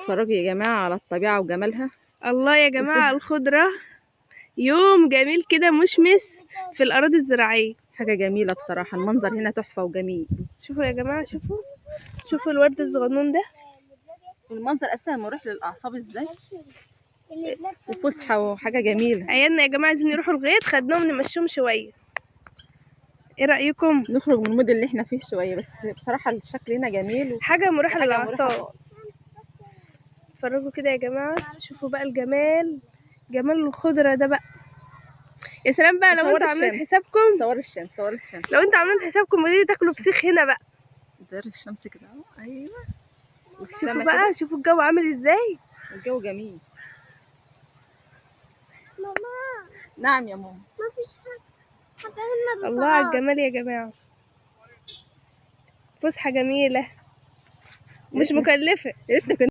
اتفرجوا يا جماعة على الطبيعة وجمالها. الله يا جماعة الخضرة، يوم جميل كده مشمس في الأراضي الزراعية. حاجة جميلة بصراحة، المنظر هنا تحفة وجميل. شوفوا يا جماعة، شوفوا شوفوا الورد الصغنون ده. المنظر أساسا مريح للأعصاب ازاي، وفسحة وحاجة جميلة. عيالنا يا جماعة عايزين يروحوا الغيط، خدناهم نمشيهم شوية. ايه رأيكم؟ نخرج من ال mood اللي احنا فيه شوية، بس بصراحة الشكل هنا جميل حاجة مريحة وحاجة مريحة للأعصاب. خالص. اتفرجوا كده يا جماعة، شوفوا بقى الجمال، جمال الخضرة ده بقى. يا سلام بقى لو صور انتوا عاملين الشمس. حسابكم، صور الشمس، صور الشمس. لو انتوا عاملين حسابكم ودي تاكلوا فسيخ هنا بقى. دار الشمس كده اهو. ايوه. شوفوا والسما بقى، كده. شوفوا الجو عامل ازاي. الجو جميل. ماما. نعم يا ماما. ما فيش حاجة هنا. الله على الجمال يا جماعة، فسحة جميلة مش مكلفة. يا ريتنا كنا